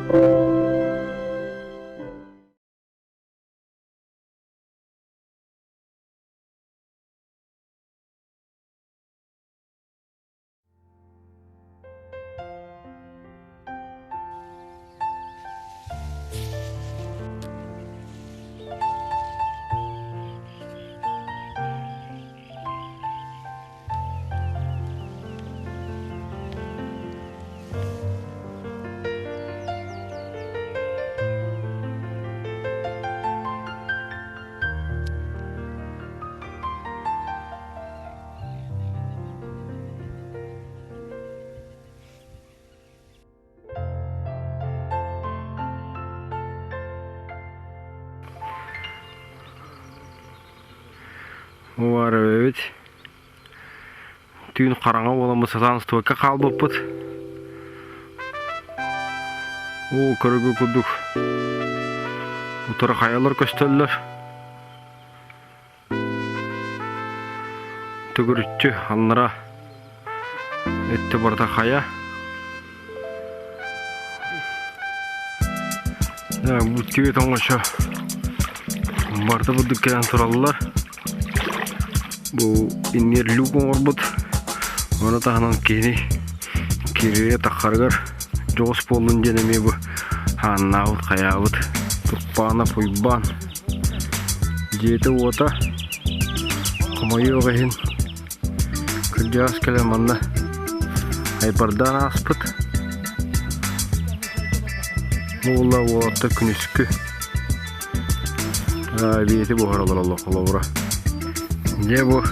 Бу Түүн хараҥа буоламмыт сатаан устубакка хаалбыппыт. Уу көрүгү курдук утары хайалар көстөллөр. Төгүрүччү аллара өттө барыта хайа. Бу түөт оҥочо барыта бурдук кэлэн тураллар. Бу иннигэр люк оҥорбут. Ону таһынан киһини кириэ таххарыгар дьоҕус буоллун диэн эмиэ бу хааннаабыт, хайаабыт Туппаанап Уйбаан дьиэтэ-уота хомойуох иһин кырдьаҕас кэлэн манна айбардаан ааспыт. Бу уола уолаттар күнүскү Биэти буһара олороллор холобура. Дьэ бу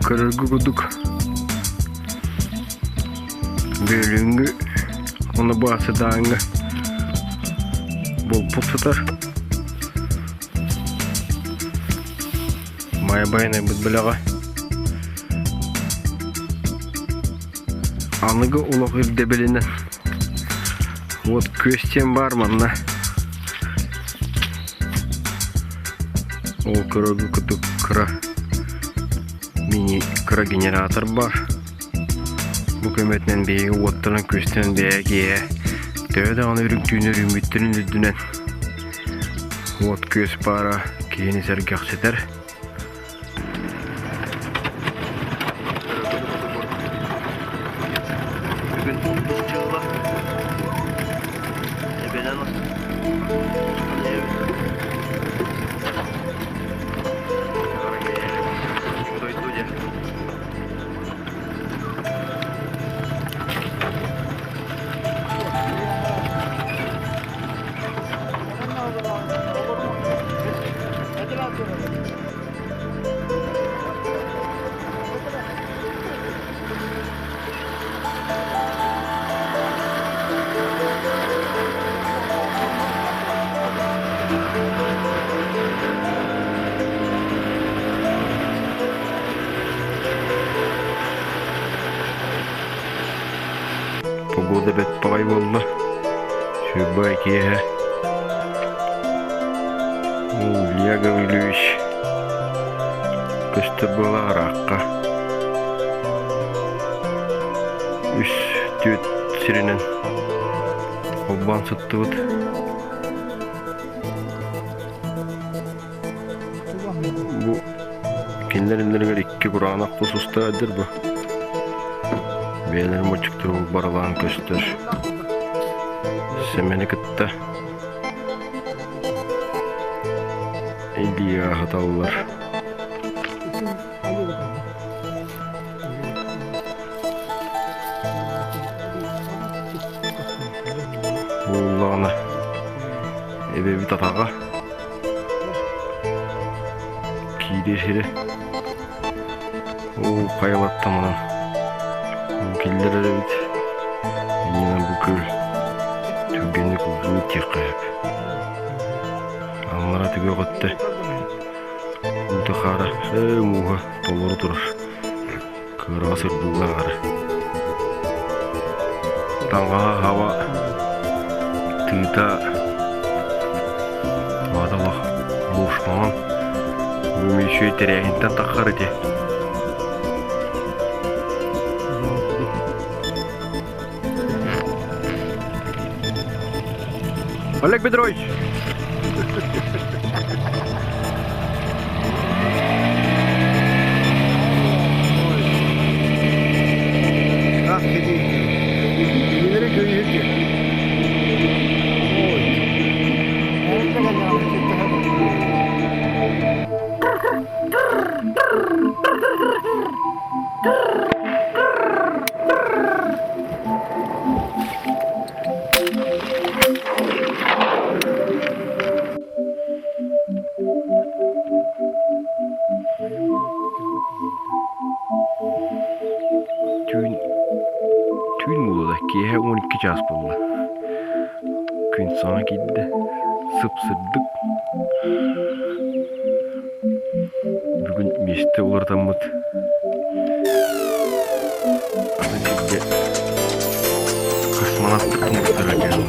көрөргө курдук бөөлүүҥҥү уонна бу седаҥҥа булпут сытар. Майа байанайбыт бэлэҕэ. Аныгы олох ирдэбилинэн вот күөс диэн баар манна. Ол көрөргө курдук кыра мини кыра генератор баар. Бу көмөтүнэн биһиги уоттанан күөстэнэн бэйэ киэһэ төһө даҕаны үрүҥ түүнү үрүҥмүттэрин үрдүнэн уот күөс баара киһини сэргэхситэр. Бүгүн дьылла эбэнэн дойду дьэ. Погода бэт баҕай буолла. Сүүрбэ киэһэ. Илья Гаврильевич көстөр буола ыраахха. Үс түөрт сиринэн холбоон сыттыбыт. Бу кинилэр иннилэригэр икки кураанах кус устаайдыр бу. Бэйэлэрин моччуктары барылаан көстөр. Сэмэни кытта илии аһаталлар. Буоллаҕына эбэбит атаҕа киирэр сирэ уу хайалаттамынан киллэрэр эбит иннинэн бу күөл түргэнник улуу диэххэ сөп аллара түгэх өттө уута хаара ээ мууһа толору турар кыараҕа сырдыылаах эрэ таҥаһа хаба тыыта аата муус маҥан бу үчүгэй тэрээһинтэн таххар ити Олег Петрович! Ах, кини. Кинилэри көйүһүк. Түүн түүн буолла киэһэ 12 чаас буолла. Күн саҥа киирдэ, сып-сырдык. Бүгүн миэстэ уларытаммыт атын сиргэ космонавтык тумустара кэлэн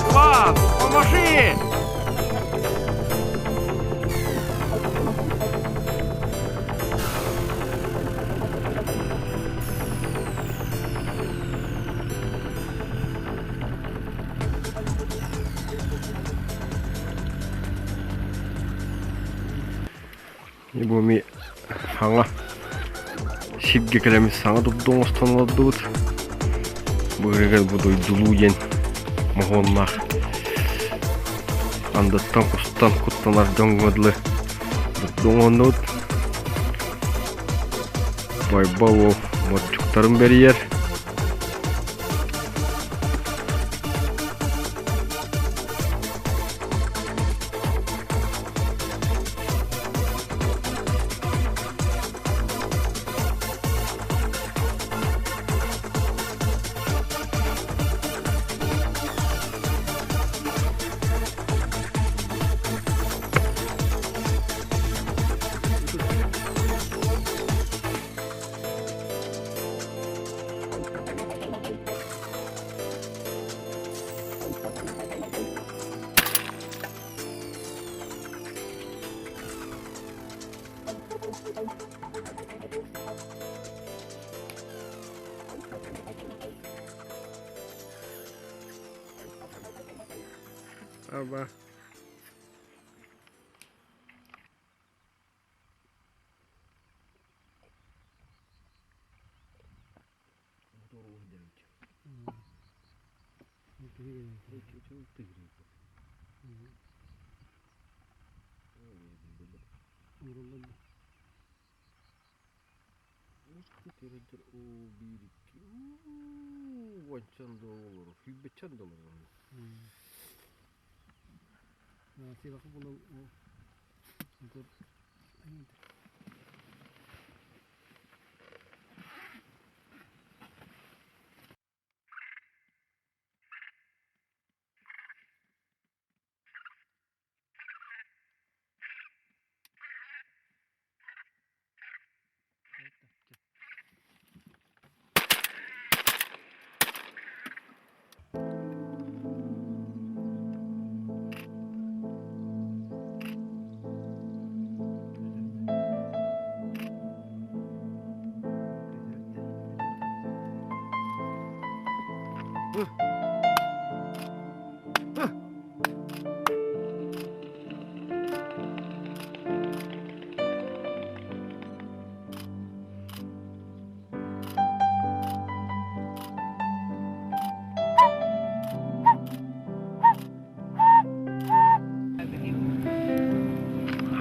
Иван, поможи! Бу ми саҥа сиргэ кэлэммит саҥа дурда оҥостон олордубут. Быырыгар бу дойдулуу диэн моһуоннаах андыттан кустан куттанар дьоҥҥо дылы дурда оҥоһуннубут. Байбал уол мордьуктарын бэрийэр. Аба.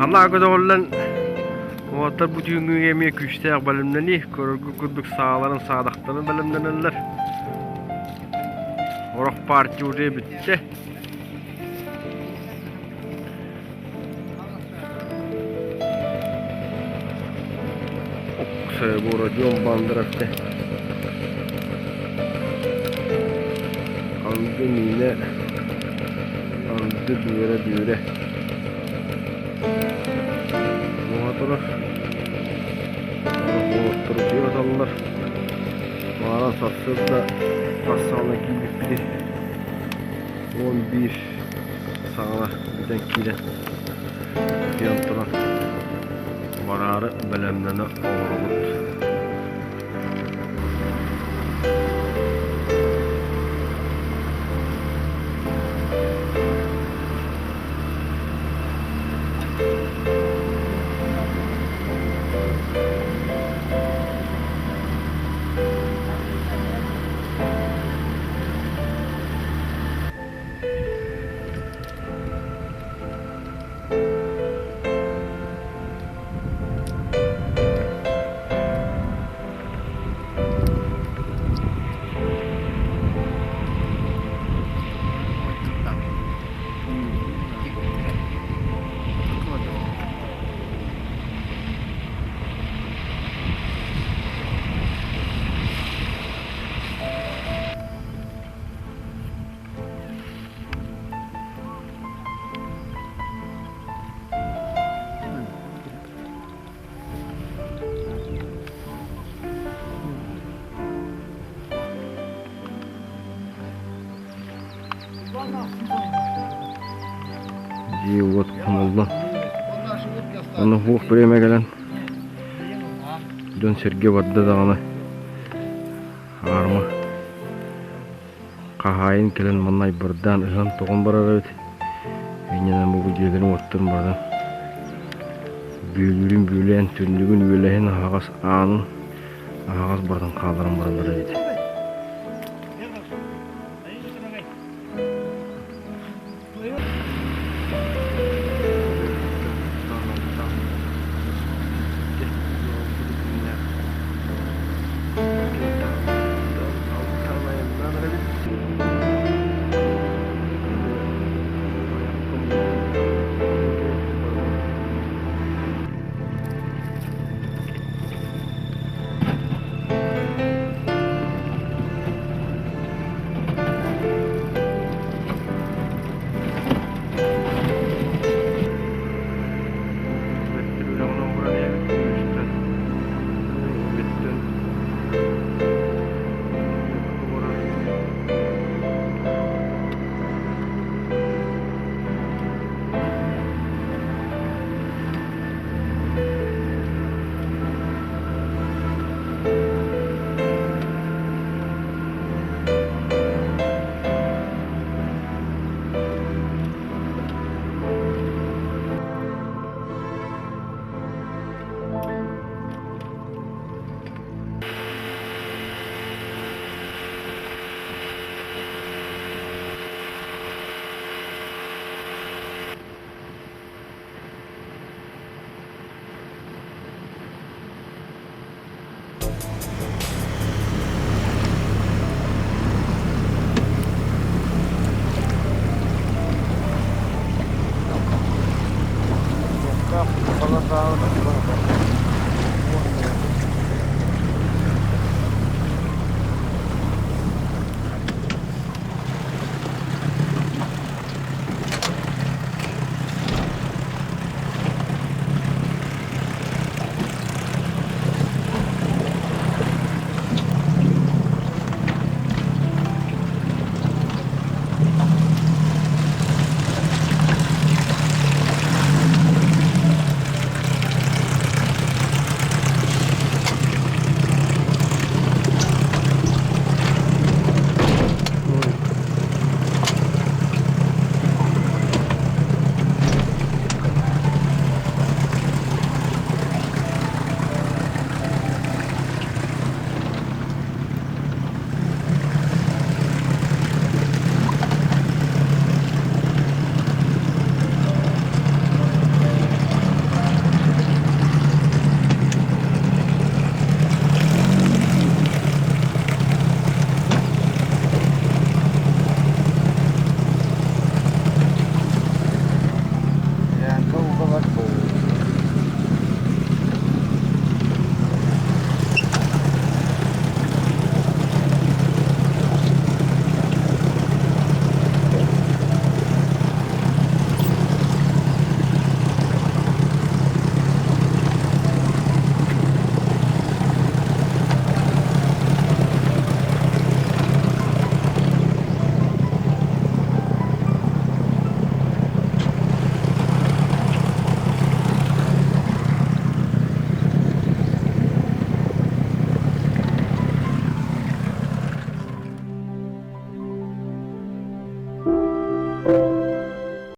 Санаа көтөҕүллэн уолаттар бу түүҥҥүгэ эмиэ күүстээх бэлэмнэнии, көрөргө курдук сааларын, саадахтарын бэлэмнэнэллэр. Орох партия уже бүттэ. Бу Родион Бандеровты анды миинэ, анды бүөрэ-бүөрэ буола турар. Уолаттар утуйа сыталлар. Маара сарсыарда хас саҕана киирбиппитий? 11 саҕана бүтэн киирэн утуйан туран бараары бэлэмнэнэ олоробут. Дьиэ-уот хомуллан, ону уһуох бириэмэ кэлэн, дьон-сэргэ барда даҕаны аарыма хаһаайын кэлэн манна айбардаан ыһан-тоҕон барар эбит. Инньэнэн бу дьиэлэрин-уоттарын барытын бүөлүүрүн бүөлээн, түннүгүн үөлэһин аһаҕас аанын аһаҕас барытын хаалларан бараллар эбит.